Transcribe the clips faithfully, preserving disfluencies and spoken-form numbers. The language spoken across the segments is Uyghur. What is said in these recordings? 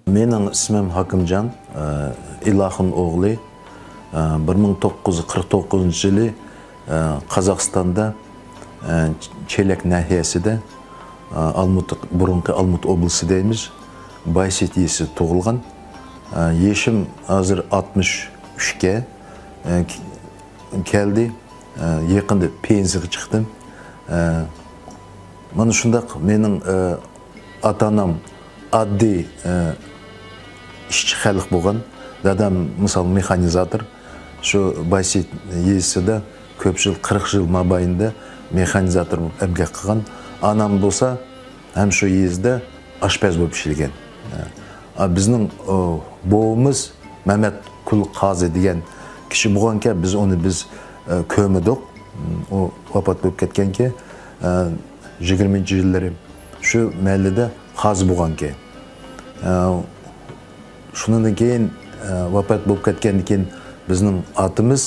مېنىڭ ئىسمىم ھاكىمجان، ئىلاخۇن ئوغلى. بىر مىڭ توققۇز يۈز قىرىق توققۇزىنچى يىلى قازاقىستاندا، چېلەك ناھىيەسىدە، ئالمۇتا، بۇرۇنقى ئالمۇتا ئوبلىسى دەيمىز، بايسېيىت يېزىسىدا تۇغۇلغان. يېشىم ھازىر ئاتمىش ئۈچكە كەلدى. يېقىندا پېنسىيەگە چىقتىم. مانا شۇنداق مېنىڭ ئاتا-ئانام ئاددىي، ئە، ئىشچى خەلق بولغان. دادام، مىسال، مېخانىزاتور. شۇ بايسېيىت يېزىسىدا كۆپ يىل، قىرىق يىل مابەينىدە مېخانىزاتور بولۇپ ئەمگەك قىلغان. ئانام بولسا ھەم شۇ يېزىدا ئاشپەز بولۇپ ئىشلىگەن. ئە، بىزنىڭ، ئۇ، بوۋىمىز مەمەت قۇل قازى دېگەن كىشى بولغانكەن، بىز ئۇنى بىز، ئە، كۆرمىدۇق. ئۇ ۋاپات بولۇپ كەتكەنكەن، ئە، يىگىرمىنچى يىللىرى شۇ مەھەللىدە قازى بولغانكەن. ئە، شۇنىڭدىن كېيىن، ئە، ۋاپات بولۇپ كەتكەندىن كېيىن بىزنىڭ ئاتىمىز،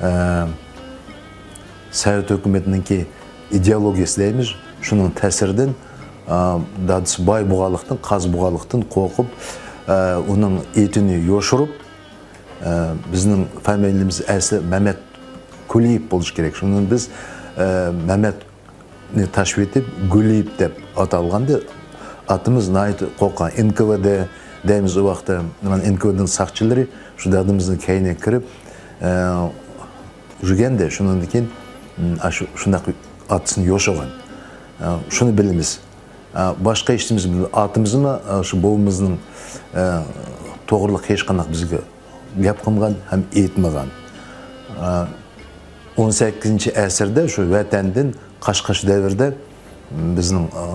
ئە، سوۋېت ھۆكۈمىتىنىڭكى ئىدېئولوگىيىسى دەيمىز، شۇنىڭ تەسىرىدىن، ئە، دادىسى باي بولغانلىقتىن، قازى بولغانلىقتىن قورقۇپ، ئە، ئۇنىڭ ئېتىنى يوشۇرۇپ، ئە، بىزنىڭ فامىلىمىز ئەسلى مەمەت كۇلىيېف بولۇشى كېرەك. شۇنىڭ بىز، ئە، مەمەتنى تاشلىۋېتىپ، گۇلىيېف دەپ ئاتالغاندا، ئاتىمىز ناھايىتى قورققان. ئېن كى ۋې دې دەيمىز ئۇ ۋاقىتتا. مانا، ئېن كى ۋې دېنىڭ ساقچىلىرى شۇ دادىمىزنىڭ كەينىگە كىرىپ، ئە، يۈرگەندە، شۇنىڭدىن كېيىن، ئاشۇ، شۇنداق ئاتىسىنى يوشۇرغان. ئە، شۇنى بىلىمىز. ئە، باشقا ھېچنېمىسى بىلمەيمىز. ئاتىمىزمۇ، ئە، شۇ بوۋىمىزنىڭ، ئە، توغرىلىق ھېچقانداق بىزگە گەپ قىلمىغان ھەم ئېيتمىغان. ئە، ئون سەككىزىنچى ئەسىردە شۇ ۋەتەندىن قاچقاچ دەۋرىدە بىزنىڭ، ئە،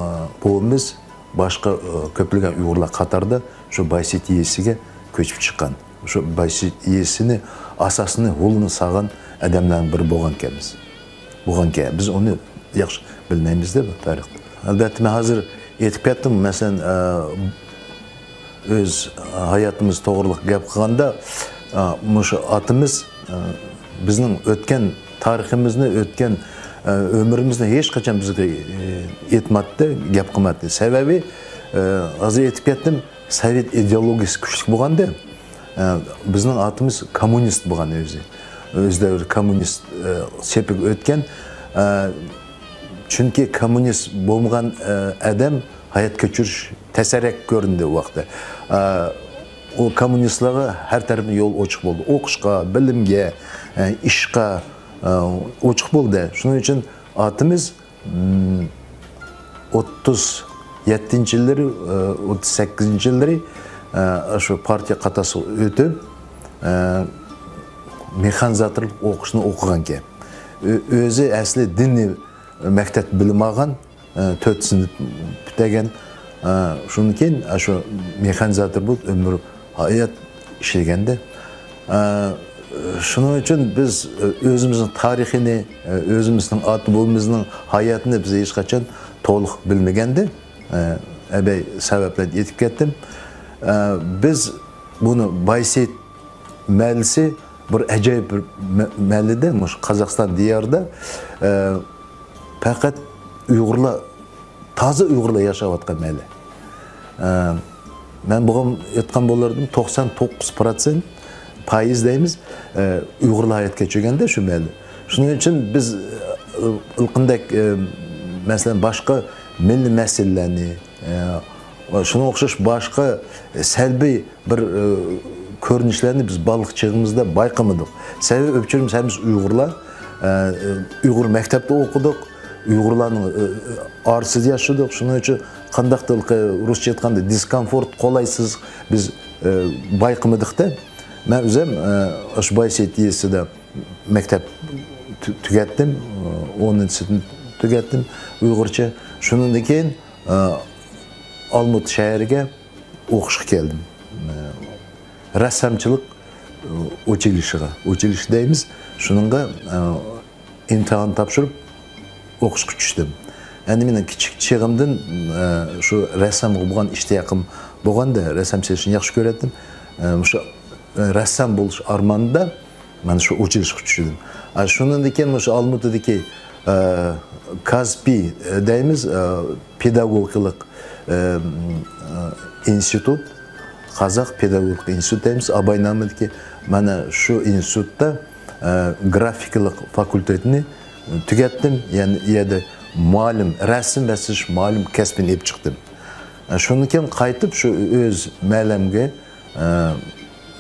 بوۋىمىز باشقا، ئە، كۆپلىگەن ئۇيغۇرلار قاتارىدا شۇ بايسېيىت يېزىسىگە كۆچۈپ چىققان. شۇ بايسېيىت يېزىسىنى ئاساسىنى، ھولىنى سالغان ئادەملەرنىڭ بىرى بولغانكەنمىز. بولغانكەن. بىز ئۇنى ياخشى بىلمەيمىز-دە بۇ تارىخنى. ئەلۋەتتە، مەن ھازىر ئېيتىپ كەتتىم. مەسىلەن، ئە، ئۆز ھاياتىمىز توغرىلىق گەپ قىلغاندا، ئە، مۇشۇ ئاتىمىز، ئە، بىزنىڭ ئۆتكەن تارىخىمىزنى، ئۆتكەن، ئە، ئۆمرىمىزنى ھېچقاچان بىزگە، ئە، ئېيتماتتى، گەپ قىلماتتى. سەۋەبى، ئە، ھازىر ئېيتىپ كەتتىم، سوۋېت ئىدېئولوگىيىسى كۈچلۈك بولغاندا، ئە، بىزنىڭ ئاتىمىز كوممۇنىست بولغان ئۆزى. ئۆز دەۋرىدە كوممۇنىست، ئە، سېپىگە ئۆتكەن. ئە، چۈنكى كوممۇنىست بولمىغان، ئە، ئادەم ھايات كەچۈرۈش تەسرەك كۆرۈندى ئۇ ۋاقىتتا. ئە، ئۇ كوممۇنىستلارغا ھەر تەرەپتىن يول ئوچۇق بولدى. ئوقۇشقا، بىلىمگە، ئە، ئىشقا، ئە، ئوچۇق بولدى. شۇنىڭ ئۈچۈن ئاتىمىز مم، ئوتتۇز يەتتىنچى يىللىرى، ئە، ئوتتۇز سەككىزىنچى يىللىرى، ئە، شۇ پارتىيە قاتارىغا ئۆتۈپ، ئە، مېخانىزاتورلۇق ئوقۇشنى ئوقۇغانكەن. ئۆ-، ئۆزى ئەسلى دىنىي مەكتەپ بىلىم ئالغان، ئە، تۆت سىنىپ پۈتتۈرگەن. ئە، شۇندىن كېيىن، ئە، شۇ مېخانىزاتور بولۇپ ئۆمۈر ھايات ئىشلىگەندە. ئە، شۇنىڭ ئۈچۈن بىز، ئە، ئۆزىمىزنىڭ تارىخىنى، ئە، ئۆزىمىزنىڭ ئاتا بوۋىمىزنىڭ ھاياتىنى بىز ھېچقاچان تولۇق بىلمىگەندە، ئە، ئەبەي سەۋەبلەردىن ئېيتىپ كەتتىم. ئە، بىز بۇنى بايسېيىت مەھەللىسى بىر ئەجايىپ بىر مە-، مەھەللىدە، مۇشۇ قازاقىستان دىيارىدا، ئە، پەقەت ئۇيغۇرلار، تازا ئۇيغۇرلار ياشاۋاتقان مەھەللە. ئە، مەن بۇغۇم ئېيتقان بولۇردۇم، توقسان توققۇز پىروتسېنت، پايىز دەيمىز، ئە، ئۇيغۇرلار ھايات كەچۈرگەندە شۇ مەھەللە. شۇنىڭ ئۈچۈن بىز، ئە، ئىلقىندەك، ئە، مەسىلەن، باشقا مىللىي مەسىلىلەرنى، ئە، ۋە شۇنىڭغا ئوخشاش باشقا سەلبىي بىر، ئە، كۆرۈنۈشلەرنى بىز بالىلىق چېغىمىزدا بايقىمىدۇق. سەۋەبى ئۆپچۈرىمىز ھەممىسى ئۇيغۇرلار. ئە، ئۇيغۇر مەكتەپتە ئوقۇدۇق. ئۇيغۇرلارنىڭ، ئە، ئارىسىدا ياشىدۇق. شۇنىڭ ئۈچۈن قانداقتۇر رۇسچە ئېيتقاندا دىسكومفورت، قولايسىز بىز، ئە، بايقىمىدۇقتە. مەن ئۆزۈم، ئە، ئاشۇ بايسېيىت يېزىسىدا مەكتەپ تۈ-، تۈگەتتىم. ئونىنچى سىنىپنى تۈگەتتىم ئۇيغۇرچە. شۇنىڭدىن كېيىن، ئە، ئالمۇتا شەھىرىگە ئوقۇشقا كەلدىم. ئە، رەسسامچىلىق، ئە، ئۇچىلىشىغا، ئۇچىلىش دەيمىز، شۇنىڭغا، ئە، ئىمتىھان تاپشۇرۇپ ئوقۇشقا چۈشتۈم. ئەمدى مېنىڭ كىچىك چېغىمدىن، ئە، شۇ رەسسامغا بولغان ئىشتىياقىم بولغاندا، رەسسام سېلىشنى ياخشى كۆرەتتىم. ئە، شۇ، ئە، رەسسام بولۇش ئارمانىدا مانا شۇ ئۇچىلىشقا چۈشتۈم. ئە، شۇنىڭدىن كېيىن مۇشۇ ئالمۇتىدىكى، ئە، كازپىي، ئە، دەيمىز، ئە، پېداگوگىكىلىق، ئە، ئە، ئىنستىتۇت، قازاق پېداگوگىكا ئىنستىتۇت دەيمىز، ئاباي نامىدىكى. مانا شۇ ئىنستىتۇتتا، ئە، گرافىكىلىق فاكۇلتېتىنى تۈگەتتىم. يەنى ئۇ يەردە مۇئەللىم، رەسىم ۋە سىزىش مۇئەللىم كەسپىنى ئېلىپ چىقتىم. ئە، شۇندىن كېيىن قايتىپ شۇ ئۆز مەھەللەمگە، ئە،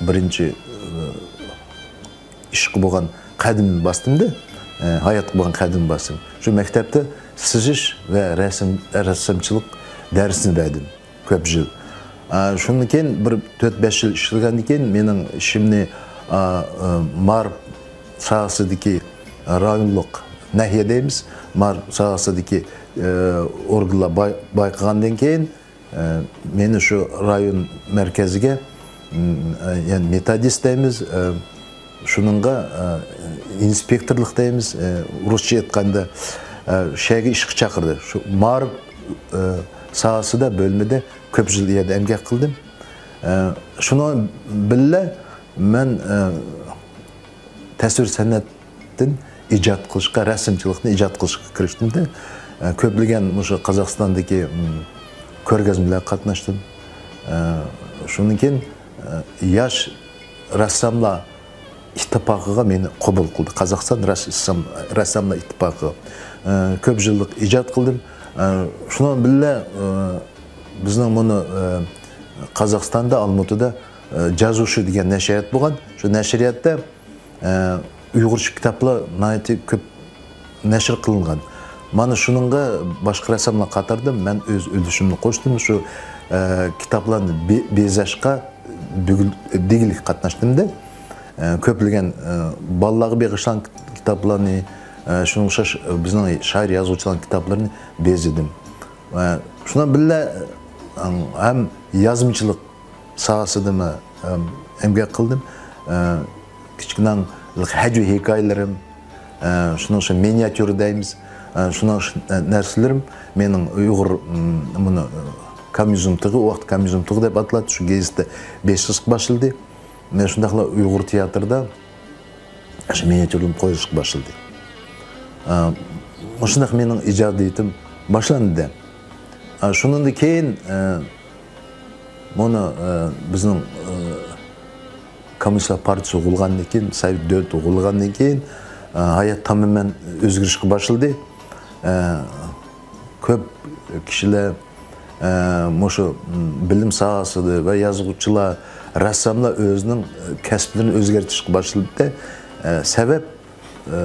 بىرىنچى، ئە، ئىشقا بولغان قەدىمىمنى باستىمدە، ئە، ھاياتقا بولغان قەدىمىمنى باستىم. شۇ مەكتەپتە سىزىش ۋە رەسىم، رەسسامچىلىق دەرسىنى بەردىم كۆپ يىل. ئە، شۇندىن كېيىن بىر تۆت-بەش يىل ئىشلىگەندىن كېيىن مېنىڭ ئىشىمنى، ئا، ئا، مائارىپ ساھەسىدىكى رايونلۇق ناھىيە دەيمىز، مائارىپ ساھەسىدىكى، ئە، ئورگانلار باي-، بايقىغاندىن كېيىن، ئە، مېنى شۇ رايون مەركەزىگە، م، ئە، يەنى مېتودىست دەيمىز، ئە، شۇنىڭغا، ئە، ئىنسپېكتورلۇق دەيمىز، ئە، رۇسچە ئېيتقاندا، ئە، شۇ يەرگە ئىشقا چاقىردى. شۇ مائارىپ، ئە، ساھەسىدە بۆلمىدە كۆپ يىل يەردە ئەمگەك قىلدىم. ئە، شۇنىڭ بىللە مەن، ئە، تەسۋىر سەنئەتتىن ئىجاد قىلىشقا، رەسىمچىلىكنى ئىجاد قىلىشقا كىرىشتىم-دە، ئە، كۆپلىگەن مۇشۇ قازاقىستاندىكى، م، كۆرگەزمىلەرگە قاتناشتىم. ئە، شۇندىن كېيىن، ئە، ياش رەسساملار ئىتتىپاقىغا مېنى قوبۇل قىلدى. قازاقىستان رەسسام، رەسساملار ئىتتىپاقىغا، ئە، كۆپ يىللىق ئىجاد قىلدىم. ئە، شۇنىڭ بىللە، ئە، بىزنىڭ مۇنۇ، ئە، قازاقىستاندا، ئالمۇتىدا، ئە، جازۇشى دېگەن نەشرىيات بولغان. شۇ نەشرىياتتا ئە، ئۇيغۇرچە كىتابلار ناھايىتى كۆپ نەشر قىلىنغان. مانا شۇنىڭغا باشقا رەسساملار قاتارىدا مەن ئۆز ئۈلۈشۈمنى قوشتۇم. شۇ، ئە، كىتابلارنى بې-، بېزەشقا دېگۈل-، دېگۈلۈك قاتناشتىم-دە. ئە، كۆپلىگەن، ئە، بالىلارغا بېغىشلانغان كىتابلارنى، ئە، شۇنىڭغا ئوخشاش بىزنىڭ شائىر يازغۇچىلارنىڭ كىتابلىرىنى بېزىدىم. ۋە شۇنىڭ بىللە، ئە، ھەم يازمىچىلىق ساھەسىدىمۇ، ئەم، ئەمگەك قىلدىم. ئە، كىچىكىنەڭ ھەجۋىي ھېكايىلىرىم، ئە، شۇنىڭ ئۈچۈن مىنىاتيۇرا دەيمىز، ئە، شۇنىڭ ئۈچۈن، ئە، نەرسىلىرىم مېنىڭ ئۇيغۇر، م، مۇنۇ، ئە، كوممۇنىزم تىغى، ئۇ ۋاقىت كوممۇنىزم تىغى دەپ ئاتىلاتتى، شۇ گېزىتتە بېسىلىشقا باشلىدى. مەن شۇنداقلا ئۇيغۇر تىياتىرىدا شۇ مىنىاتيۇرىلىرىم قويۇلۇشقا باشلىدى. ئە، مۇشۇنداق مېنىڭ ئىجادىيىتىم باشلاندى. ئە، شۇنىڭدىن كېيىن، ئە، مانا، ئە، بىزنىڭ، ئە، كوممۇنىستلار پارتىيىسى قۇرۇلغاندىن كېيىن، سوۋېت دۆلىتى قۇرۇلغاندىن كېيىن، ئە، ھايات تامامەن ئۆزگىرىشكە باشلىدى. ئە، كۆپ كىشىلەر، ئە، مۇشۇ، م، بىلىم ساھەسىدە ۋە يازغۇچىلار، رەسساملار ئۆزىنىڭ، ئە، كەسىپلىرىنى ئۆزگەرتىشكە باشلىدى. ئە، سەۋەب، ئە،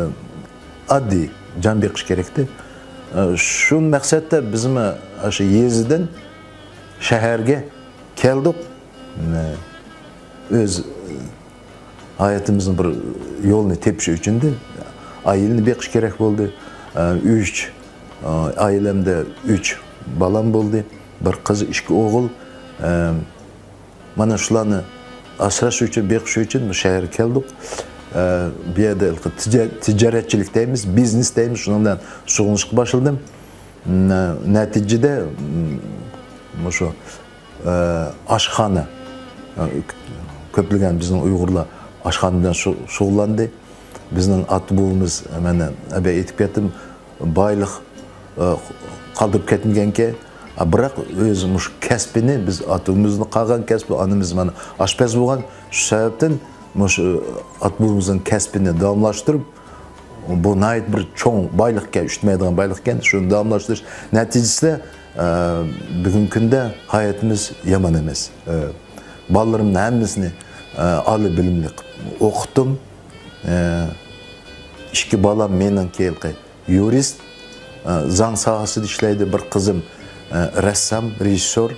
ئاددىي، جان بېقىش كېرەكتى. ئە، شۇ مەقسەتتە بىزمۇ ئاشۇ يېزىدىن شەھەرگە كەلدۇق. ئە، ئۆز، ئە، ھاياتىمىزنىڭ بىر يولىنى تېپىش ئۈچۈندە ئائىلىنى بېقىش كېرەك بولدى. ئە، ئۈچ، ئە، ئائىلەمدە ئۈچ بالام بولدى. بىر قىز، ئىككى ئوغۇل. ئە، مانا شۇلارنى ئاسراش ئۈچۈن، بېقىش ئۈچۈن بۇ شەھەرگە كەلدۇق. ئە، بۇ يەردە تىجا-، تىجارەتچىلىك دەيمىز، بىزنېس دەيمىز، شۇنىڭ بىلەن شۇغۇللىنىشقا باشلىدىم. م، نەتىجىدە، م، مۇشۇ، ئە، ئاشخانا، ئە، كۆپلىگەن بىزنىڭ ئۇيغۇرلار ئاشخانا بىلەن شۇ-، شۇغۇللاندى. بىزنىڭ ئاتا-بوۋىمىز، مەن ئەبە ئېيتىپ كەتتىم، بايلىق، ئە، قالدۇرۇپ كەتمىگەنكەن. ئە، بىراق ئۆزى مۇشۇ كەسپىنى، بىز ئاتا-بوۋىمىزنىڭ قالغان كەسپى، ئانىمىز مانا ئاشپەز بولغان. شۇ سەۋەبتىن مۇشۇ ئاتا-بوۋىمىزنىڭ كەسپىنى داۋاملاشتۇرۇپ، بۇ ناھايىتى بىر چوڭ بايلىقكەن، ئۈشتمەيدىغان بايلىقكەن. شۇنى داۋاملاشتۇرۇش نەتىجىسىدە، ئە، بۈگۈنكى كۈندە ھاياتىمىز يامان ئەمەس. ئە، بالىلىرىمنىڭ ھەممىسىنى، ئە، ئالىي بىلىملىك ئوقۇتتۇم. ئە، ئىككى بالام مېنىڭكى ھېلىقى يۇرىست، ئە، زاڭ ساھەسىدە ئىشلەيدۇ، بىر قىزىم، ئە، رەسسام، رېژىسسور،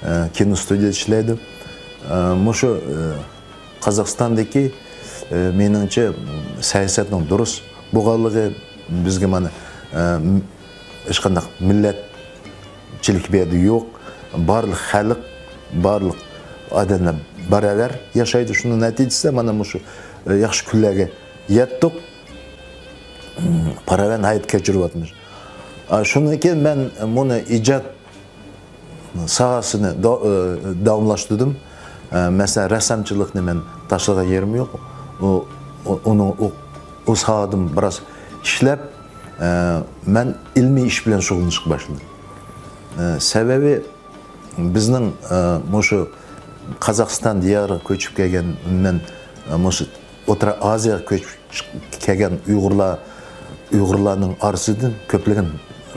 ئە، كىنو ستۇدىيەدە ئىشلەيدۇ. ئە، مۇشۇ، ئە، قازاقىستاندىكى، ئە، مېنىڭچە، سىياسەتنىڭ دۇرۇس بولغانلىقى، بىزگە مانا، ئە، ھېچقانداق مىللەتچىلىك بۇ يەردە يوق. بارلىق خەلق، بارلىق ئادەملەر باراۋەر ياشايدۇ. شۇنىڭ نەتىجىسىدە مانا مۇشۇ، ئە، ياخشى كۈنلەرگە يەتتۇق. پاراۋان ھايات كەچۈرۈۋاتىمىز. ئا، شۇندىن كېيىن مەن مۇنى ئىجاد ساھەسىنى دا-، ئە، داۋاملاشتۇردۇم. ئە، مەسىلەن، رەسسامچىلىقنى مەن تاشلىغان يېرىم يوق. ئۇ، ئۇ، ئۇنىڭ، ئۇ، ئۇ ساھەدىمۇ بىراز ئىشلەپ، ئە، مەن ئىلمىي ئىش بىلەن شۇغۇللىنىشقا باشلىدىم. ئە، سەۋەبى، بىزنىڭ، ئە، مۇشۇ قازاقىستان دىيارىغا كۆچۈپ كەلگەن، ئومۇمەن، مۇشۇ ئوتتۇرا ئازىياغا كۆچۈپ چىق-، كەلگەن ئۇيغۇرلار، ئۇيغۇرلارنىڭ ئارىسىدىن كۆپلىگەن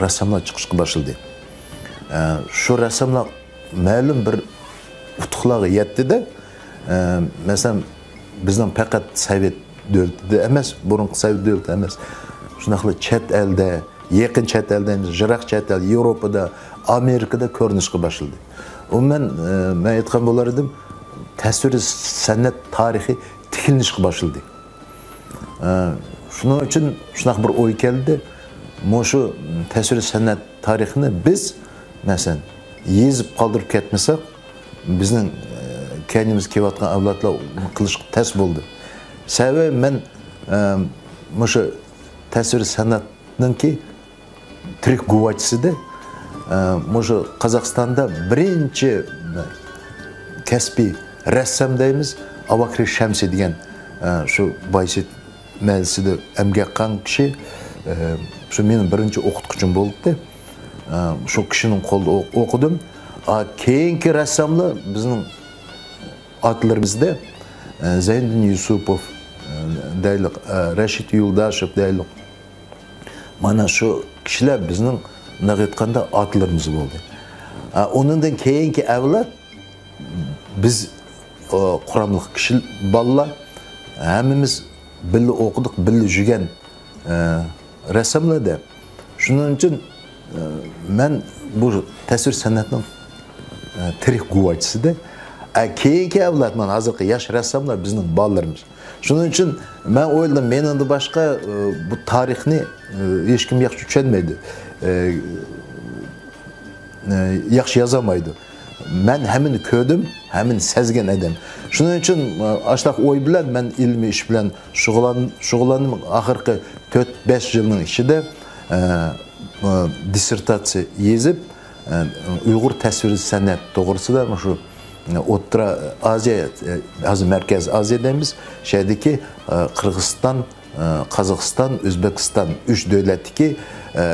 رەسساملار چىقىشقا باشلىدى. ئە، شۇ رەسساملار مەلۇم بىر ئۇتۇقلارغا يەتتى-دە، ئە، مەسىلەن، بىزنىڭ پەقەت سوۋېت دۆلىتىدە ئەمەس، بۇرۇنقى سوۋېت دۆلىتى ئەمەس، شۇنداقلا چەت ئەلدە، يېقىن چەت ئەل دەيمىز، يىراق چەت ئەل، ياۋروپىدا، ئامېرىكىدا كۆرۈنۈشكە باشلىدى. ئومۇمەن، ئە، مەن ئېيتقان بولار ئىدىم، تەسۋىرىي سەنئەت تارىخى تىكلىنىشكە باشلىدى. ئە، شۇنىڭ ئۈچۈن شۇنداق بىر ئوي كەلدى. مۇشۇ تەسۋىرىي سەنئەت تارىخىنى بىز، مەسىلەن، يېزىپ قالدۇرۇپ كەتمىسەك، بىزنىڭ، ئە، كەينىمىزدە كېلىۋاتقان ئەۋلادلار قىلىشقا تەس بولدى. سەۋەبى مەن، ئە، مۇشۇ تەسۋىرىي سەنئەتنىڭكى تىرىك گۇۋاھچىسىدە، ئە، مۇشۇ قازاقىستاندا بىرىنچى كەسپىي رەسسام دەيمىز، ئاۋاكرى شەمسى دېگەن، ئە، شۇ بايسېيىت مەھەللىسىدە ئەمگەك قىلغان كىشى، ئە، شۇ مېنىڭ بىرىنچى ئوقۇتقۇچۇم بولدى. ئە، شۇ كىشىنىڭ قولىدا ئوق-، ئوقۇدۇم. ئا، كېيىنكى رەسساملار بىزنىڭ ئاتلىرىمىزدا، ئە، زەينىدىن يۈسۈپوف، ئە، دەيلى، ئە، رەشىت يولداشېف دەيلى. مانا شۇ كىشىلەر بىزنىڭ، مۇنداق ئېيتقاندا، ئاتىلىرىمىز بولدى. ئا، ئۇنىڭدىن كېيىنكى ئەۋلاد بىز، ئا، قۇراملىق كىشى، بالىلار، ھەممىمىز بىللە ئوقۇدۇق، بىللە يۈرگەن، ئا، رەسساملار-دە. شۇنىڭ ئۈچۈن، ئا، مەن بۇ تەسۋىر سەنئەتنىڭ، ئا، تىرىك گۇۋاھچىسى-دە. ئا، كېيىنكى ئەۋلاد، مانا ھازىرقى ياش رەسساملار بىزنىڭ بالىلىرىمىز. شۇنىڭ ئۈچۈن مەن ئويلىدىم، مېنىڭدىن باشقا، ئى، بۇ تارىخنى، ئى، ھېچكىم ياخشى چۈشەنمەيدۇ. ئى، ئى، ياخشى يازالمايدۇ. مەن ھەممىنى كۆردۈم، ھەممىنى سەزگەن ئادەم. شۇنىڭ ئۈچۈن، ئى، ئاشۇنداق ئوي بىلەن مەن ئىلمىي ئىش بىلەن شۇغۇللان-، شۇغۇللاندىم. ئاخىرقى تۆت، بەش يىلنىڭ ئىچىدە، ئى، ئى، دىسسېرتاتسىيە يېزىپ، ئۇيغۇر تەسۋىرىي سەنئەت توغرىسىدا مۇشۇ ئوتتۇرا ئازىيا، ھازىر مەركەزىي ئازىيا دەيمىز، شۇ يەردىكى، قىرغىزىستان، قازاقىستان، ئۆزبېكىستان ئۈچ دۆلەتتىكى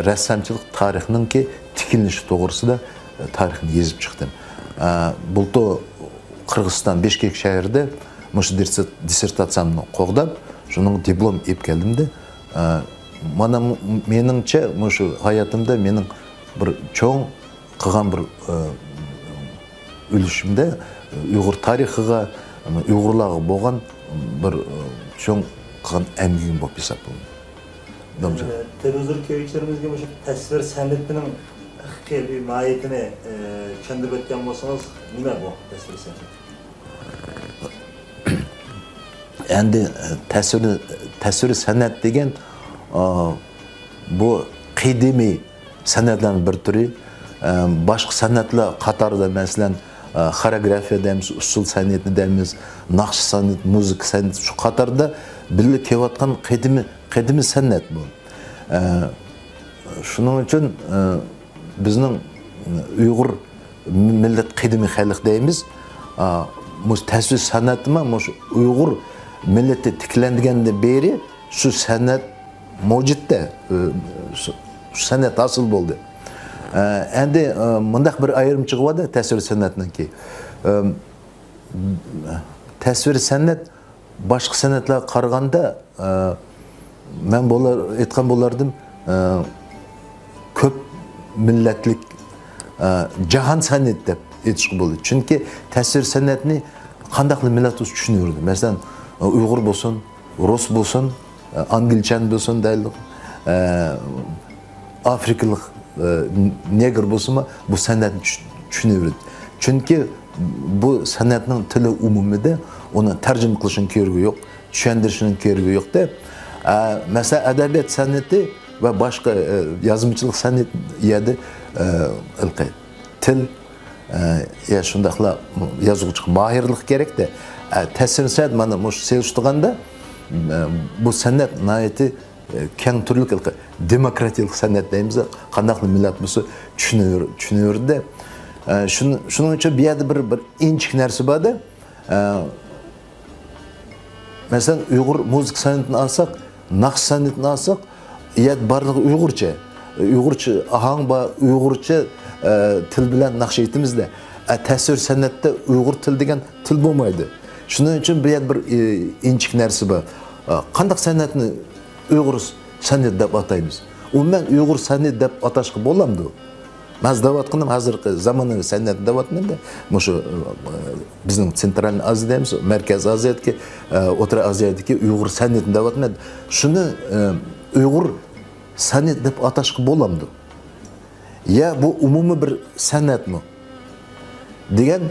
رەسسامچىلىق تارىخىنىڭكى تىكلىنىشى توغرىسىدا تارىخنى يېزىپ چىقتىم. بۇلتۇر قىرغىزىستان بىشكېك شەھىرىدە مۇشۇ دىسسېرتاتسىيەمنى قوغداپ، شۇنىڭغا دىپلوم ئېلىپ كەلدىم-دە. مانا مېنىڭچە، مۇشۇ ھاياتىمدا مېنىڭ بىر چوڭ قىلغان بىر، ئە، ئۈلۈشۈمدە ئۇيغۇر تارىخىغا، ئۇيغۇرلارغا بولغان بىر، ئە، چوڭ قىلغان ئەمگىكىم بولۇپ ھېسابلىنىدۇ. ئە، تېلېۋىزور كۆرگۈچىلىرىمىزگە مۇشۇ تەسۋىر سەنئىتىنىڭ ھەقىقىي بىر ماھىيىتىنى، ئە، چۈشەندۈرۈپ ئۆتكەن بولسىڭىز، نېمە بۇ تەسۋىر سەنئىتى؟ ئەمدى، ئە، تەسۋىر، تەسۋىر سەنئەت دېگەن، ئا، بۇ قەدىمىي سەنئەتلەرنىڭ بىر تۈرى. ئە، باشقا سەنئەتلەر قاتارىدا، مەسىلەن، ئە، خورېئوگرافىيە دەيمىز، ئۇسسۇل سەنئىتى دەيمىز، ناخشا سەنئىتى، مۇزىكا سەنئىتى، شۇ قاتاردا بىللە كېلىۋاتقان قەدىمىي، قەدىمىي سەنئەت بۇ. ئە، شۇنىڭ ئۈچۈن، ئە، بىزنىڭ ئۇيغۇر مىللەت قەدىمىي خەلق دەيمىز. ئا، مۇشۇ تەسۋىر سەنئەتمۇ مۇشۇ ئۇيغۇر مىللىتى تىكلەنگەندىن بېرى شۇ سەنئەت مەۋجۇتتا، ئە، شۇ، شۇ سەنئەت ھاسىل بولدى. ئە، ئەمدى، ئە، مۇنداق بىر ئايرىمچىلىقى بار-دە تەسۋىر سەنئەتنىڭكى. ئە، تەسۋىر سەنئەت باشقا سەنئەتلەرگە قارىغاندا، ئە، مەن بولار، ئېيتقان بولار ئىدىم، ئە، كۆپ مىللەتلىك، ئە، جاھان سەنئىتى دەپ ئېيتىشقا بولىدۇ. چۈنكى تەسۋىر سەنئەتنى قانداقلا مىللەت بولسا چۈشىنىۋېرىدۇ. مەسىلەن، ئۇيغۇر بولسۇن، رۇس بولسۇن، ئە، ئانگلىچان بولسۇن دەيلى، ئە، ئافرىكىلىق، ئە، نېگىر بولسىمۇ بۇ سەنئەتنى چۈش-، چۈشىنىۋېرىدۇ. چۈنكى بۇ سەنئەتنىڭ تىلى ئومۇمىيدە، ئۇنى تەرجىمە قىلىشنىڭ كېرىكى يوق، چۈشەندۈرۈشنىڭ كېرىكى يوق-دە. ئە، مەسىلەن، ئەدەبىيات سەنئىتى ۋە باشقا، ئە، يازمىچىلىق سەنئەت يەردە، ئە، ھېلىقى تىل، ئە، يا شۇنداقلا يازغۇچىغا ماھىرلىق كېرەك-دە. ئە، تەسۋىر سەنئەت مانا مۇشۇ سېلىشتۇرغاندا، ئە، بۇ سەنئەت ناھايىتى، ئە، كەڭ تۈرلۈك، دېموكراتىيەلىك سەنئەت دەيمىز، قانداقلا مىللەت بولسا چۈشىنىۋېر-، چۈشىنىۋېرىدۇ. ئە، شۇن-، شۇنىڭ ئۈچۈن بۇ يەردە بىر، بىر ئىنچىكە نەرسە بار-دە. ئە، مەسىلەن، ئۇيغۇر مۇزىكا سەنئىتىنى ئالساق، ناخشا سەنئىتىنى ئالساق، يەت بارلىقى ئۇيغۇرچە. ئۇيغۇرچە ئاھاڭ بار، ئۇيغۇرچە، ئە، تىل بىلەن ناخشا ئېيتىمىز-دە. ئە، تەسۋىر سەنئەتتە ئۇيغۇر تىلى دېگەن تىل بولمايدۇ. شۇنىڭ ئۈچۈن بۇ يەردە بىر، ئە، ئىنچىكە نەرسە بار. ئە، قانداق سەنئەتنى ئۇيغۇر سەنئەت دەپ ئاتايمىز؟ ئومۇمەن ئۇيغۇر سەنئەت دەپ ئاتاشقا بولامدۇ؟ مەن ھازىر دەۋاتقىنىم ھازىرقى زامانىۋى سەنئەتنى دەۋاتىمەن-دە. مۇشۇ، ئە، بىزنىڭ سېنترالنىي ئازىيا دەيمىز، مەركەزىي ئازىيادىكى، ئە، ئوتتۇرا ئازىيادىكى ئۇيغۇر سەنئىتىنى دەۋاتىمەن. شۇنى، ئە، ئۇيغۇر سەنئەت دەپ ئاتاشقا بولامدۇ؟ يا بۇ ئومۇمىي بىر سەنئەتمۇ؟ دېگەن،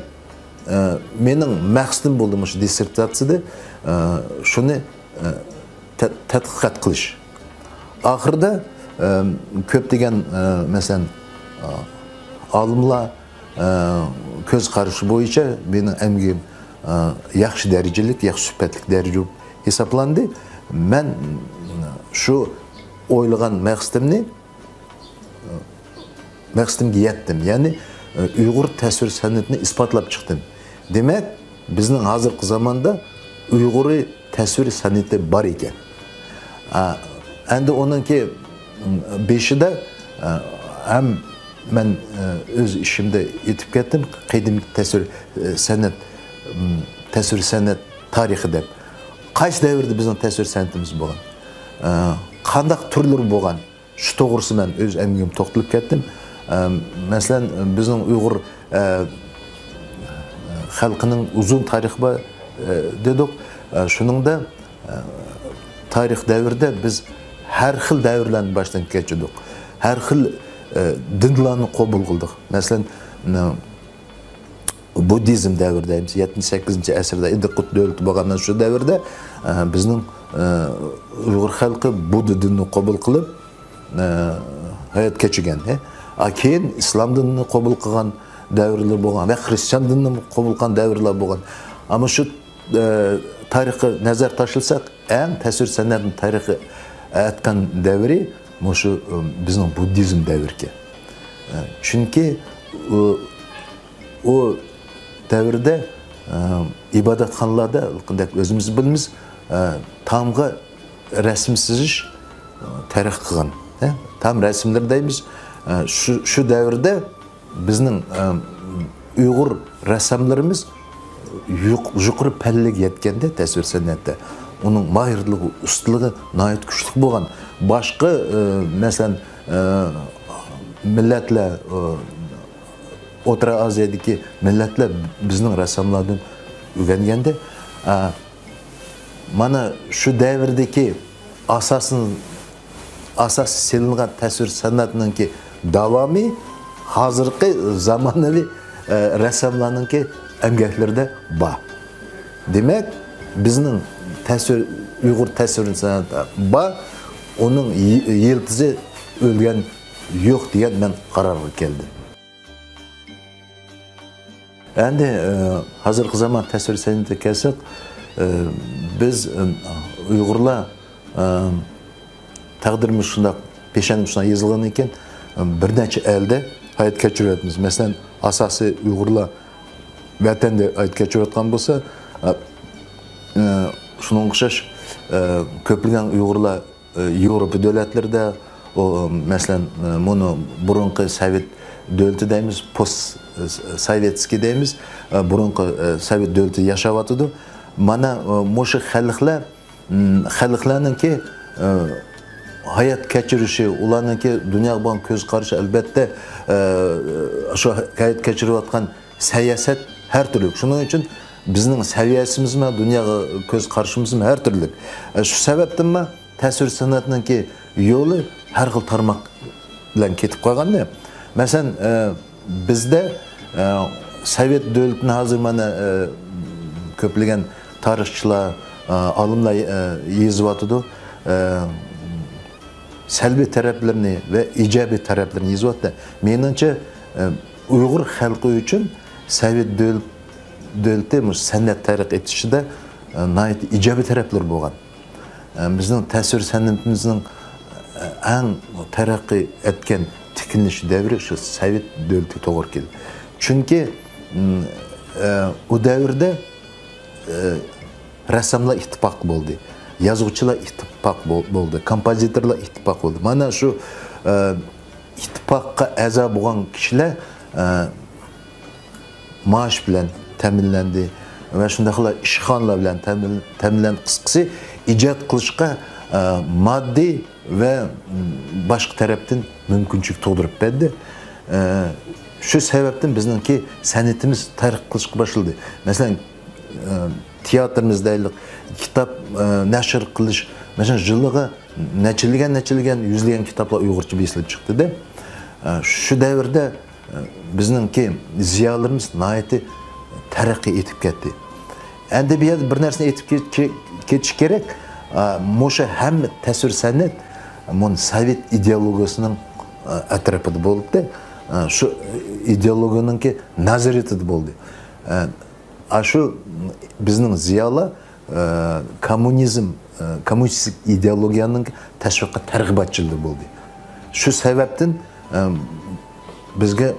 ئە، مېنىڭ مەقسىتىم بولدى مۇشۇ دىسسېرتاتسىيەدە، ئە، شۇنى، ئە، تە-، تەتقىقات قىلىش. ئاخىرىدا، ئە، كۆپلىگەن، ئە، مەسىلەن، ئە، ئالىملار، ئە، كۆز قارىشى بويىچە مېنىڭ ئەمگىكىم، ئە، ياخشى دەرىجىلىك، ياخشى سۈپەتلىك دەرىجە بولۇپ ھېسابلاندى. مەن شۇ ئويلىغان مەقسىتىمنى مەقسىتىمگە يەتتىم. يەنى، ئۇيغۇر تەسۋىر سەنئىتىنى ئىسپاتلاپ چىقتىم. دېمەك، بىزنىڭ ھازىرقى زاماندا ئۇيغۇرىي تەسۋىر سەنئىتى بار ئىكەن. ئا، ئەمدى ئۇنىڭكى، م، بېشىدا، ئا، ھەم مەن، ئا، ئۆز ئىشىمدا ئېيتىپ كەتتىم، قەدىمكى تەسۋىر، ئا، سەنئەت، م، تەسۋىر سەنئەت تارىخى دەپ. قايسى دەۋردە بىزنىڭ تەسۋىر سەنئىتىمىز بولغان؟ ئا، قانداق تۈرلىرى بولغان؟ شۇ توغرىسىدا مەن ئۆز ئەمگىكىمدە توختىلىپ كەتتىم. ئە، مەسىلەن، بىزنىڭ ئۇيغۇر، ئە، خەلقىنىڭ ئۇزۇن تارىخى بار، ئە، دېدۇق. ئە، شۇنىڭدا، ئە، تارىخ دەۋرىدە بىز ھەر خىل دەۋرلەرنى باشتىن كەچۈردۇق. ھەر خىل، ئە، دىنلارنى قوبۇل قىلدۇق. مەسىلەن، ئە، بۇددىزم دەۋرى دەيمىز، يەتتىنچى، سەككىزىنچى ئەسىردە ئىدىقۇت دۆلىتى بولغان شۇ دەۋردە، ئە، بىزنىڭ، ئە، ئۇيغۇر خەلقى بۇددا دىنىنى قوبۇل قىلىپ، ئە، ھايات كەچۈرگەن، ھە. ئا، كېيىن ئىسلام دىنىنى قوبۇل قىلغان دەۋرلەر بولغان ۋە خرىستىيان دىنىنى قوبۇل قىلغان دەۋرلەر بولغان. ئەمما شۇ، ئە، تارىخقا نەزەر تاشلىساق، ئەڭ تەسۋىر سەنئەتنى تارىخقا ئەتكەن دەۋرى مۇشۇ، ئە، بىزنىڭ بۇددىزم دەۋرىكەن. ئە، چۈنكى ئۇ ئۇ دەۋردە، ئە، ئىبادەتخانىلاردا، قانداق ئۆزىمىز بىلىمىز، ئە، تامغا رەسىم سىزىش، ئە، تەرەققىي قىلغان. ھە؟ تام رەسىملىرى دەيمىز. ئە، شۇ، شۇ دەۋردە بىزنىڭ، ئە، ئۇيغۇر رەسساملىرىمىز يۇق-، يۇقىرى پەللىگە يەتكەندە تەسۋىر سەنئەتتە. ئۇنىڭ ماھىرلىقى، ئۇستىلىقى ناھايىتى كۈچلۈك بولغان. باشقا، ئە، مەسىلەن، ئە، مىللەتلەر، ئە، ئوتتۇرا ئازىيادىكى مىللەتلەر بىزنىڭ رەسساملاردىن ئۆگەنگەندە، ئا، مانا شۇ دەۋردىكى ئاساسىن-، ئاساس سېلىنغان تەسۋىر سەنئەتنىڭكى داۋامى ھازىرقى زامانىۋى، ئە، رەسساملارنىڭكى ئەمگەكلىرىدە بار. دېمەك، بىزنىڭ تەسۋىر، ئۇيغۇر تەسۋىر سەنئەتى بار، ئۇنىڭ يى-، يىلتىزى ئۆلگەن يوق دېگەن مەن قارارغا كەلدىم. ئەمدى، ئە، ھازىرقى زامان تەسۋىر سەنئىتىگە كەلسەك، ئە، بىز، ئە، ئۇيغۇرلار، ئە، تەقدىرىمىز شۇنداق، پېشەنىمىز شۇنداق يېزىلغاندىن كېيىن، ئە، بىر نەچچە ئەلدە ھايات كەچۈرۈۋاتىمىز. مەسىلەن، ئاساسىي ئۇيغۇرلار ۋەتەندە ھايات كەچۈرۈۋاتقان بولسا، ئە، ئە، شۇنىڭغا ئوخشاش، ئە، كۆپلىگەن ئۇيغۇرلار ئە، ياۋروپا دۆلەتلىرىدە، ئۇ، مەسىلەن، ئە، مۇنۇ بۇرۇنقى سوۋېت دۆلىتى دەيمىز، پوست، ئە، سوۋېتسكىي دەيمىز، ئە، بۇرۇنقى، ئە، سوۋېت دۆلىتى ياشاۋاتىدۇ. مانا، ئە، مۇشۇ خەلقلەر، م، خەلقلەرنىڭكى، ئە، ھايات كەچۈرۈشى، ئۇلارنىڭكى دۇنياغا بولغان كۆز قارىشى، ئەلۋەتتە، ئە، شۇ ھايات كەچۈرۈۋاتقان سىياسەت ھەر تۈرلۈك. شۇنىڭ ئۈچۈن بىزنىڭ سەۋىيەسىمىزمۇ، دۇنياغا كۆز قارىشىمىزمۇ ھەر تۈرلۈك. ئە، شۇ سەۋەبتىنمۇ تەسۋىر سەنئەتنىڭكى يولى ھەر خىل تارماق بىلەن كېتىپ قالغاننى. مەسىلەن، ئە، بىزدە، ئە، سوۋېت دۆلىتىنى ھازىر مانا، ئە، كۆپلىگەن تارىخچىلار، ئە، ئالىملار، ئە، يېزىۋاتىدۇ. ئە، سەلبىي تەرەپلىرىنى ۋە ئىجابىي تەرەپلىرىنى يېزىۋاتىدۇ. مېنىڭچە، ئە، ئۇيغۇر خەلقى ئۈچۈن سوۋېت دۆل-، دۆلىتى مۇشۇ سەنئەت تەرەققىي ئېتىشىدە، ئە، ناھايىتى ئىجابىي تەرەپلىرى بولغان. ئە، بىزنىڭ تەسۋىر سەنئىتىمىزنىڭ، ئە، ئەڭ تەرەققىي ئەتكەن تىكلىنىش دەۋرى شۇ سوۋېت دۆلىتىگە توغرا كېلدى. چۈنكى، م، ئە، ئۇ دەۋردە، ئە، رەسساملار ئىتتىپاق بولدى، يازغۇچىلار ئىتتىپاق بول-، بولدى، كومپوزىتورلار ئىتتىپاق بولدى. مانا شۇ، ئە، ئىتتىپاققا ئەزا بولغان كىشىلەر، ئە، مائاش بىلەن تەمىنلەندى ۋە شۇنداقلا ئىشخانىلار بىلەن تەمىن-، تەمىنلەندى. قىسقىسى، ئىجاد قىلىشقا، ئە، ماددىي ۋە، م، باشقا تەرەپتىن مۇمكىنچىلىك تۇغدۇرۇپ بەردى. ئە، شۇ سەۋەبتىن بىزنىڭكى سەنئىتىمىز تەرەققىي قىلىشقا باشلىدى. مەسىلەن، ئە، تىياتىرىمىز دەيلى، كىتاب، ئە، نەشر قىلىش، مەسىلەن، يىلىغا نەچچىلىگەن، نەچچىلىگەن، يۈزلىگەن كىتابلار ئۇيغۇرچە بېسىلىپ چىقتىدە. ئە، شۇ دەۋردە، ئە، بىزنىڭكى زىيالىيلىرىمىز ناھايىتى تەرەققىي ئېتىپ كەتتى. ئەمدى بۇ يەردە بىر نەرسىنى ئېيتىپ كېتىش كېرەك. ئە، مۇشۇ ھەممە تەسۋىر سەنئەت مۇنۇ سوۋېت ئىدېئولوگىيەسىنىڭ، ئە، ئەتراپىدا بولدى. ئە، شۇ ئىدېئولوگىيەنىڭكى نازارىتىدە بولدى. ئە، ئاشۇ بىزنىڭ زىيالىيلار، ئە، كوممۇنىزم، ئە، كوممۇنىستىك ئىدېئولوگىيەنىڭ تەشۋىقات تەرغىباتچىلىرى بولدى. شۇ سەۋەبتىن، ئە، بىزگە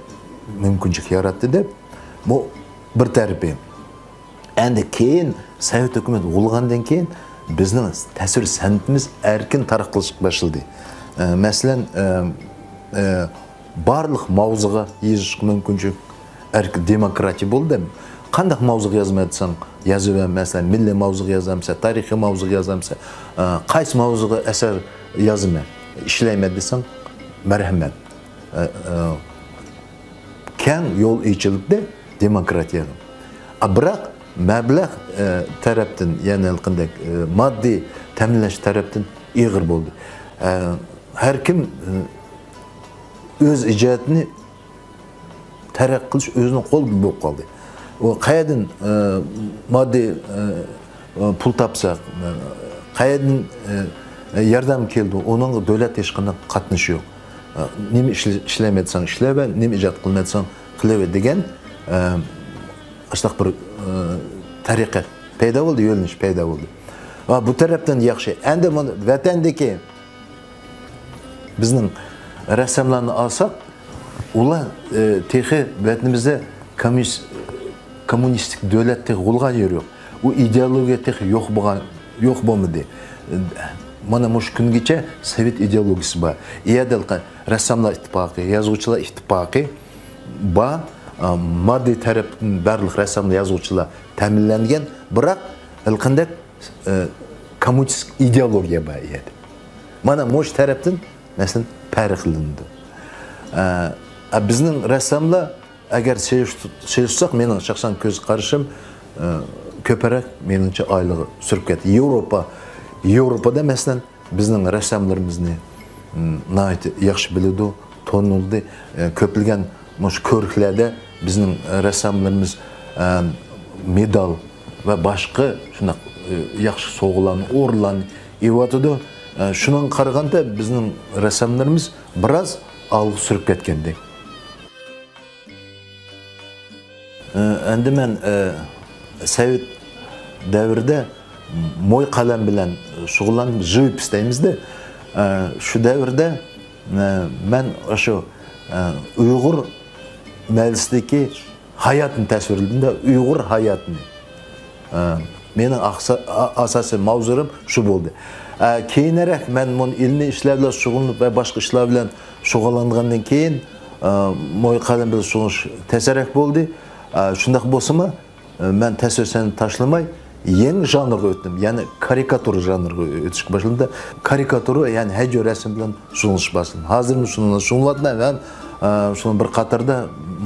مۇمكىنچىلىك ياراتتى دەپ، بۇ بىر تەرىپى. ئەندى كېيىن سوۋېت ھۆكۈمىتى غۇلىغاندىن كېيىن بىزنىڭ تەسۋىر سەنئىتىمىز ئەركىن تەرەققىي قىلىشقا باشلىدى. ئە، مەسىلەن، ئە، ئە، بارلىق ماۋزۇغا يېزىشقا مۇمكىنچىلىك، ئەركىن دېموكراتىيە بولدى. قانداق ماۋزۇغا يازىمەن دېسەڭ يازىۋەر، مەسىلەن، مىللىي ماۋزۇغا يازامسەن، تارىخىي ماۋزۇغا يازامسەن، ئە، قايسى ماۋزۇغا ئەسەر يازىمەن، ئىشلەيمەن دېسەڭ، مەرھەمەت. ئە، ئە، كەڭ يول ئېچىلدى دېموكراتىيەنىڭ. ئا، بىراق مەبلەغ، ئە، تەرەپتىن، يەنى ھېلىقىندەك، ئە، ماددىي تەمىنلەش تەرەپتىن ئېغىر بولدى. ئە، ھەر كىم، ئە، ئۆز ئىجادىنى تەرەققىي قىلىش ئۆزىنىڭ قولىدا بولۇپ قالدى. ئۇ قەيەردىن، ئە، ماددىي، ئە، پۇل تاپسا، قەيەردىن، ئە، ياردەم كېلىدۇ، ئۇنىڭغا دۆلەت ھېچقانداق قاتنىشى يوق. ئە، نېمە ئىشلە-، ئىشلەيمەن دېسەڭ ئىشلەۋەر، نېمە ئىجاد قىلىمەن دېسەڭ قىلىۋەر دېگەن، ئە، ئاشۇنداق بىر، ئە، تەرىقەت پەيدا بولدى، يۆنىلىش پەيدا بولدى. ۋە بۇ تەرەپتىن ياخشى. ئەندى مانا ۋەتەندىكى بىزنىڭ رەسساملارنى ئالساق، ئۇلار، ئە، تېخى ۋەتىنىمىزدە كوممۇنىست-، كوممۇنىستىك دۆلەت تېخى غۇلىغان يېرى يوق. ئۇ ئىدېئولوگىيە تېخى يوق بولغان، يوق بولمىدى. مانا مۇشۇ كۈنگىچە سوۋېت ئىدېئولوگىيىسى بار. ئۇ يەردە رەسساملار ئىتتىپاقى، يازغۇچىلار ئىتتىپاقى بار. ئە، ماددىي تەرەپتىن بارلىق رەسساملار، يازغۇچىلار تەمىنلەنگەن. بىراق ھېلىقىندەك، ئە، كوممۇنىستىك ئىدېئولوگىيە بار ئۇ يەردە. مانا مۇشۇ تەرەپتىن، مەسىلەن، پەرقلىنىدۇ. ئە، ئە، بىزنىڭ رەسساملار ئەگەر سېلىشتۇ-، سېلىشتۇرساق، مېنىڭ شەخسەن كۆز قارىشىم، ئە، كۆپرەك، مېنىڭچە، ئايلىقى سۈرۈپ كەتتى. ياۋروپا، ياۋروپادا، مەسىلەن، بىزنىڭ رەسساملىرىمىزنى، م، ناھايىتى ياخشى بىلىدۇ، تونۇلدى. ئە، كۆپلىگەن مۇشۇ كۆركلەردە بىزنىڭ رەسساملىرىمىز، ئە، مېدال ۋە باشقا شۇنداق، ئە، ياخشى سوۋغىلارنى، ئورۇنلارنى ئېلىۋاتىدۇ. ئە، شۇنىڭغا قارىغاندا بىزنىڭ رەسساملىرىمىز بىراز ئالغا سۈرۈپ كەتكەندەك. ئە، ئەمدى مەن، ئە، سوۋېت دەۋرىدە موي قەلەم بىلەن شۇغۇللان، ژىۋپىس دەيمىزدە. ئە، شۇ دەۋردە، ئە، مەن ئاشۇ، ئە، ئۇيغۇر مەھەللىسىدىكى ھاياتنى تەسۋىرلىدىم-دە، ئۇيغۇر ھاياتىنى. ئە، مېنىڭ ئاقسا-، ئا-، ئاساسىي ماۋزۇلىرىم شۇ بولدى. ئە، كېيىنرەك مەن مۇنۇ ئىلمىي ئىشلار بىلەن شۇغۇللىنىپ ۋە باشقا ئىشلار بىلەن شۇغۇللانغاندىن كېيىن، ئە، موي قەلەم بىلەن شۇغۇللىنىش تەسرەك بولدى. ئە، شۇنداق بولسىمۇ، ئە، مەن تەسۋىر سەنئىتىنى تاشلىماي، يېڭى ژانىرغا ئۆتتۈم. يەنى كارىكاتۇرا ژانىرىغا ئۆتۈشكە باشلىدىم. كارىكاتۇرا، يەنى ھەجۋىي رەسىم بىلەن شۇغۇللىنىشقا باشلىدىم. ھازىرمۇ شۇنىڭ بىلەن شۇغۇللىنىۋاتىمەن ھەم، ئە، شۇنىڭ بىر قاتاردا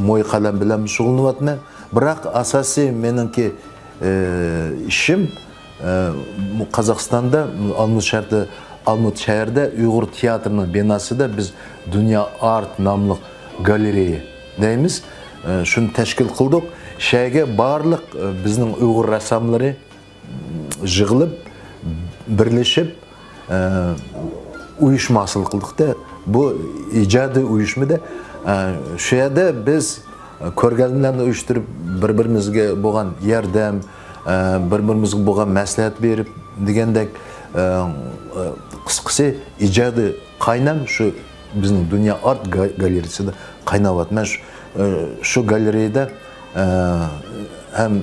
موي قەلەم بىلەن شۇغۇللىنىۋاتىمەن. بىراق ئاساسىي مېنىڭكى، ئى، ئىشىم، ئى، قازاقىستاندا، ئالمۇت شەھىرىدە، ئالمۇت شەھىرىدە ئۇيغۇر تىياتىرىنىڭ بىناسىدا بىز دۇنيا ئارت ناملىق گالېرېيە دەيمىز. ئى، شۇنى تەشكىل قىلدۇق. شۇ يەرگە بارلىق، ئى، بىزنىڭ ئۇيغۇر رەسساملىرى يىغىلىپ، بىرلىشىپ، ئە، ئۇيۇشما ھاسىل قىلدۇق-دە. بۇ ئىجادىي ئۇيۇشمىدە، ئە، شۇ يەردە بىز كۆرگەزمىلەرنى ئۇيۇشتۇرۇپ، بىر-بىرىمىزگە بولغان ياردەم، ئە، بىر-بىرىمىزگە بولغان مەسلىھەت بېرىپ دېگەندەك، ئە، ئە، قىسقىسى، ئىجادىي قاينام شۇ بىزنىڭ دۇنيا ئارت گا-، گالېرېيىسىدا قايناۋاتىمەن. شۇ، ئە، شۇ گالېرېيىدا ئە، ھەم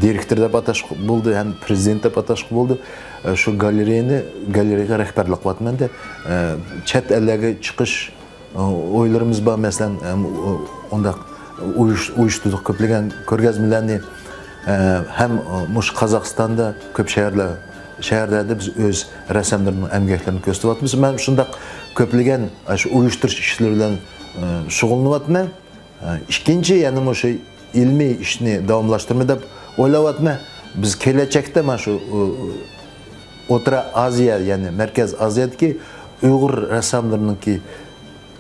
دىرېكتور دەپ ئاتاشقا بولىدۇ، ھەم پرېزىدېنت دەپ ئاتاشقا بولىدۇ. ئە، شۇ گالېرېيىنى، گالېرېيىغا رەھبەرلىك قىلىۋاتىمەن-دە، ئە، چەت ئەللەرگە چىقىش، ئە، ئويلىرىمىز بار، مەسىلەن، ئە، ئۇنداق، ئۇيۇش-، ئۇيۇشتۇردۇق كۆپلىگەن كۆرگەزمىلەرنى، ئە، ھەم مۇشۇ قازاقىستاندا كۆپ شەھەرلەر، شەھەرلەردە بىز ئۆز رەسساملىرىنىڭ ئەمگەكلىرىنى كۆرسىتىۋاتىمىز. مەن شۇنداق كۆپلىگەن شۇ ئۇيۇشتۇرۇش ئىشلىرى بىلەن، ئە، شۇغۇللىنىۋاتىمەن. ئە، ئىككىنچى، يەنە مۇشۇ ئىلمىي ئىشنى داۋاملاشتۇرىمەن دەپ ئويلاۋاتىمەن. بىز كېلەچەكتە مانا شۇ، ئۇ، ئوتتۇرا ئازىيا، يەنى مەركەز ئازىيادىكى ئۇيغۇر رەسساملىرىنىڭكى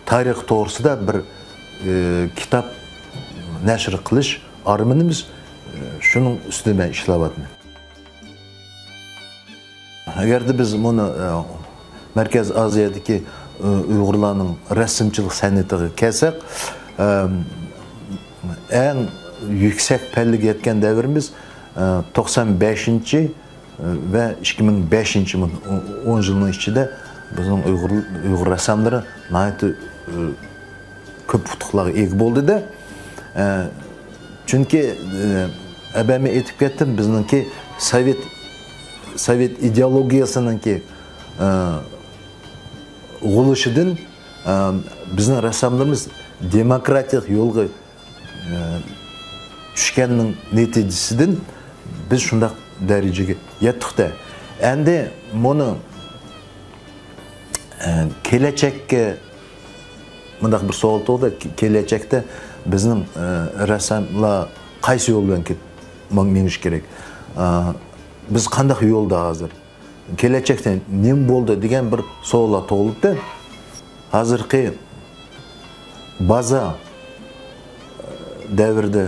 تارىخى توغرىسىدا بىر، ئى، كىتاب نەشر قىلىش ئارمىنىمىز، ئى، شۇنىڭ ئۈستىدە مەن ئىشلەۋاتىمەن. ئەگەردە بىز مۇنى، ئى، مەركەز ئازىيادىكى، ئى، ئۇيغۇرلارنىڭ رەسىمچىلىك سەنئىتىگە كەلسەك، ئى، ئەڭ يۈكسەك پەللىگە يەتكەن دەۋرىمىز، ئى، توقسان بەشىنچى ۋە ئىككى مىڭ بەشىنچى يىل، ئون يىلنىڭ ئىچىدە بىزنىڭ ئۇيغۇر، ئۇيغۇر رەسساملىرى ناھايىتى، ئى، كۆپ ئۇتۇقلارغا ئىگە بولدى-دە. ئە، چۈنكى، ئە، ئەبەمە ئېيتىپ كەتتىم، بىزنىڭكى سوۋېت، سوۋېت ئىدېئولوگىيەسىنىڭكى، ئە، غۇلىشىدىن، ئە، بىزنىڭ رەسساملىرىمىز دېموكراتىيىلىق يولغا ئە، چۈشكەننىڭ نەتىجىسىدىن بىز شۇنداق دەرىجىگە يەتتۇق-دە. ئەمدى مۇنى، ئە، كېلەچەككە مۇنداق بىر سوئال تۇغدى. كېلەچەكتە بىزنىڭ، ئە، رەسساملار قايسى يول بىلەن كېت-، مېڭىش كېرەك؟ ئە، بىز قانداق يولدا ھازىر؟ كېلەچەكتە نېمە بولىدۇ دېگەن بىر سوئاللار تۇغۇلۇپتۇ. ھازىرقى بازار دەۋرىدە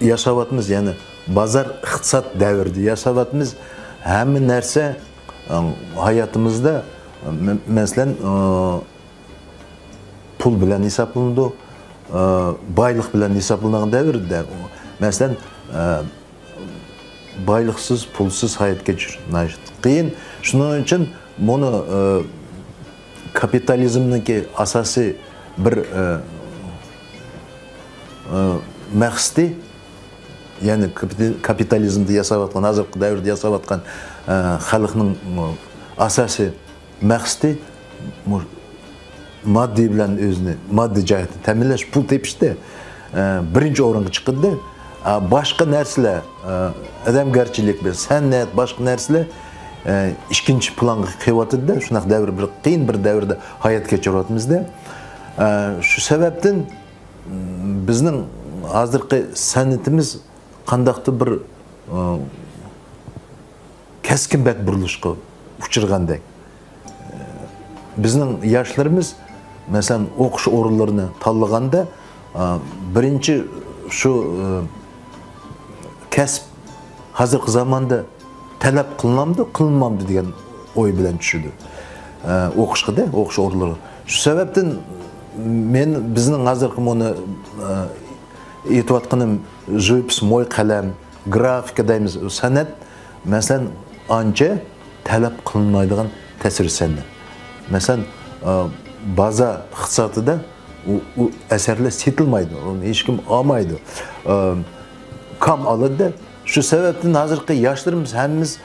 ياشاۋاتىمىز، يەنى بازار ئىقتىساد دەۋرىدە ياشاۋاتىمىز. ھەممە نەرسە، ئە، ھاياتىمىزدا، مە-، مەسىلەن، ئە، پۇل بىلەن ھېسابلىنىدۇ، ئە، بايلىق بىلەن ھېسابلىنىدىغان دەۋردە. مەسىلەن، ئە، بايلىقسىز، پۇلسىز ھايات كەچۈرۈش ناھايىتى قىيىن. شۇنىڭ ئۈچۈن مۇنى، ئى، كاپىتالىزمنىڭكى ئاساسىي بىر، ئى، ئى، مەقسىتى، يەنى كاپىتال-، كاپىتالىزمدا ياساۋاتقان، ھازىرقى دەۋردە ياساۋاتقان، ئى، خەلقنىڭ، ئى، ئاساسىي مەقسىتى مۇ-، ماددىي بىلەن ئۆزىنى ماددىي جەھەتتىن تەمىنلەش، پۇل تېپىشتە، ئە، بىرىنچى ئورۇنغا چىقىدۇ. ئە، باشقا نەرسىلەر، ئە، ئادەمگەرچىلىك، بىر سەنئەت، باشقا نەرسىلەر، ئە، ئىككىنچى پىلانغا قېلىۋاتىدۇ. شۇنداق دەۋر، بىر قىيىن بىر دەۋردە ھايات كەچۈرۈۋاتىمىز-دە. ئە، شۇ سەۋەبتىن، م، بىزنىڭ ھازىرقى سەنئىتىمىز قانداقتۇر بىر، ئە، كەسكىن بەت بۇرۇلۇشقا ئۇچرىغاندەك. بىزنىڭ ياشلىرىمىز، مەسىلەن، ئوقۇش ئورۇنلىرىنى تاللىغاندا، ئا، بىرىنچى شۇ، ئا، كەسىپ ھازىرقى زاماندا تەلەپ قىلىنامدۇ، قىلىنمامدۇ دېگەن ئوي بىلەن چۈشىدۇ، ئا، ئوقۇشقىدە، ئوقۇش ئورۇنلىرى. شۇ سەۋەبتىن مەن بىزنىڭ ھازىرقى مۇنى، ئا، ئېيتىۋاتقىنىم، ژىۋپىس، موي قەلەم، گرافىكا دەيمىز، سەنئەت، مەسىلەن، ئانچە تەلەپ قىلىنمايدىغان تەسۋىر سەنئەت. مەسىلەن، ئا، بازار ئىقتىسادىدا ئۇ، ئۇ ئەسەرلەر سېتىلمايدۇ، ئۇنى ھېچكىم ئالمايدۇ. ئا، كام ئالىدۇ. شۇ سەۋەبتىن ھازىرقى ياشلىرىمىز ھەممىمىز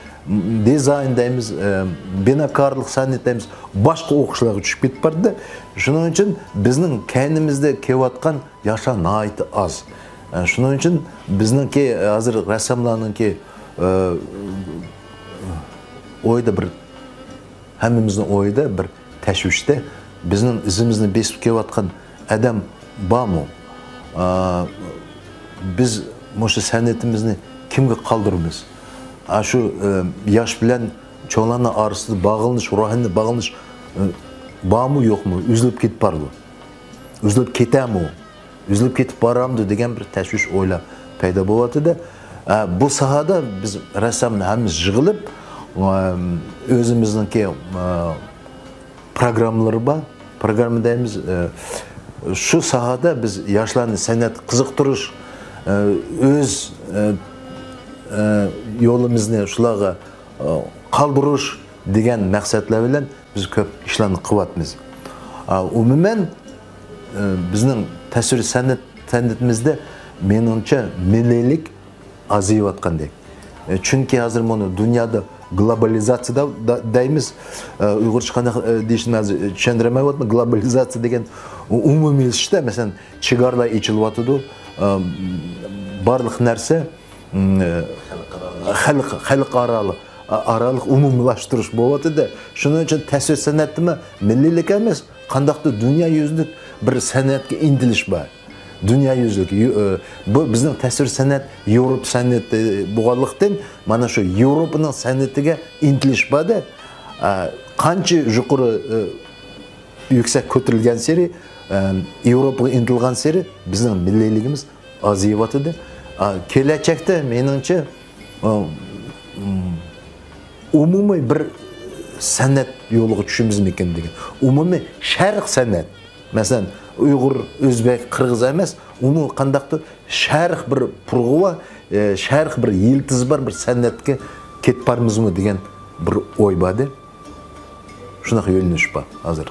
دىزاين دەيمىز، ئا، بىناكارلىق سەنئەت دەيمىز، باشقا ئوقۇشلارغا چۈشۈپ كېتىپ بارىدۇ. شۇنىڭ ئۈچۈن بىزنىڭ كەينىمىزدە كېلىۋاتقان ياشلار ناھايىتى ئاز. ئە، شۇنىڭ ئۈچۈن بىزنىڭكى، ئە، ھازىر رەسساملارنىڭكى، ئە، ئويىدا بىر، ھەممىمىزنىڭ ئويىدا بىر تەشۋىشتە، بىزنىڭ ئىزىمىزنى بېسىپ كېلىۋاتقان ئادەم بارمۇ؟ ئە، بىز مۇشۇ سەنئىتىمىزنى كىمگە قالدۇرىمىز؟ ئە، شۇ، ئە، ياش بىلەن چوڭلارنىڭ ئارىسىدا باغلىنىش، روھانىي باغلىنىش، ئە، بارمۇ، يوقمۇ؟ ئۈزۈلۈپ كېتىپ بارىدۇ. ئۈزۈلۈپ كېتەرمۇ؟ ئۈزۈلۈپ كېتىپ بارامدۇ دېگەن بىر تەشۋىش ئويلار پەيدا بولۇۋاتىدۇ. ئە، بۇ ساھەدە بىز رەسساملار ھەممىمىز يىغىلىپ، ئە، ئۆزىمىزنىڭكى، ئە، پروگراممىلىرى بار. پروگرامما دەيمىز، ئە، شۇ ساھەدە بىز ياشلارنى سەنئەتكە قىزىقتۇرۇش، ئە، ئۆز، ئە، ئە، يولىمىزنى شۇلارغا، ئە، قالدۇرۇش دېگەن مەقسەتلەر بىلەن بىز كۆپ ئىشلارنى قىلىۋاتىمىز. ئا، ئومۇمەن، ئە، بىزنىڭ تەسۋىر سەنئەت، سەنئىتىمىزدە مېنىڭچە مىللىيلىك ئازىيىۋاتقاندەك. ئە، چۈنكى ھازىر مۇنۇ دۇنيادا گلوبالىزاتسىيە دە-، دە-، دەيمىز. ئە، ئۇيغۇرچە قانداق، ئە، دېيىشنى ھازىر چۈشەندۈرەلمەيۋاتىمەن. گلوبالىزاتسىيە دېگەن ئۇ-، ئومۇمىيلىشىشتە، مەسىلەن، چېگرالار ئېچىلىۋاتىدۇ. ئە، بارلىق نەرسە، م، خەلق، خەلقئارالىق، ئارالىق ئومۇملاشتۇرۇش بولۇۋاتىدۇ. شۇنىڭ ئۈچۈن تەسۋىر سەنئەتتىمۇ مىللىيلىك ئەمەس، قانداقتۇر دۇنيا يۈزلۈك بىر سەنئەتكە ئىنتىلىش بار. دۇنيا يۈزلۈك، يۇ-، ئە، بۇ بىزنىڭ تەسۋىر سەنئەت ياۋروپا سەنئىتى بولغانلىقتىن، مانا شۇ ياۋروپىنىڭ سەنئىتىگە ئىنتىلىش بار-دە. ئە، قانچە يۇقىرى، ئە، يۈكسەك كۆتۈرۈلگەنسېرى، ئە، ياۋروپىغا ئىنتىلغانسېرى بىزنىڭ مىللىيلىكىمىز ئازىيىۋاتىدۇ. ئە، كېلەچەكتە مېنىڭچە، ئە، ئومۇمىي بىر سەنئەت يولىغا چۈشىمىزمىكىن دېگەن. ئومۇمىي شەرق سەنئەت. مەسىلەن، ئۇيغۇر، ئۆزبەك، قىرغىز ئەمەس، ئومۇمىي قانداقتۇر شەرق بىر پۇرغۇ بار، ئە، شەرق بىر يىلتىزى بار بىر سەنئەتكە كېتىپ بارمىزمۇ دېگەن بىر ئوي بار-دە. شۇنداق يۆنىلىش بار ھازىر.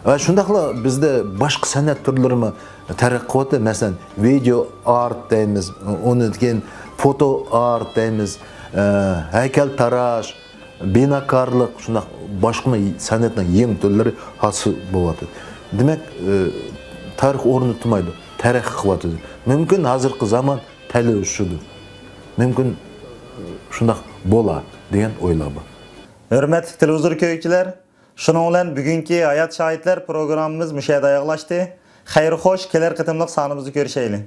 ۋە شۇنداقلا بىزدە باشقا سەنئەت تۈرلىرىمۇ تەرەققىي قىلىۋاتىدۇ. مەسىلەن، ۋىدېئو ئارت دەيمىز، ئۇنىڭدىن كېيىن فوتو ئارت دەيمىز، ئە، ھەيكەلتىراش، بىناكارلىق، شۇنداق باشقىمۇ سەنئەتنىڭ يېڭى تۈرلىرى ھاسىل بولۇۋاتىدۇ. دېمەك، ئە، تارىخ ئورنىدا تۇرمايدۇ، تەرەققىي قىلىۋاتىدۇ. مۇمكىن، ھازىرقى زامان تەلىشىدۇ. مۇمكىن، شۇنداق بولا دېگەن ئويلار بار. ھۆرمەتلىك تېلېۋىزور كۆرگۈچىلەر، شۇنىڭ بىلەن بۈگۈنكى ھايات شاھىتلار پروگراممىمىز مۇشۇ يەردە ئاياغلاشتى. خەير خوش، كېلەر قېتىملىق سانىمىزدا كۆرۈشەيلى.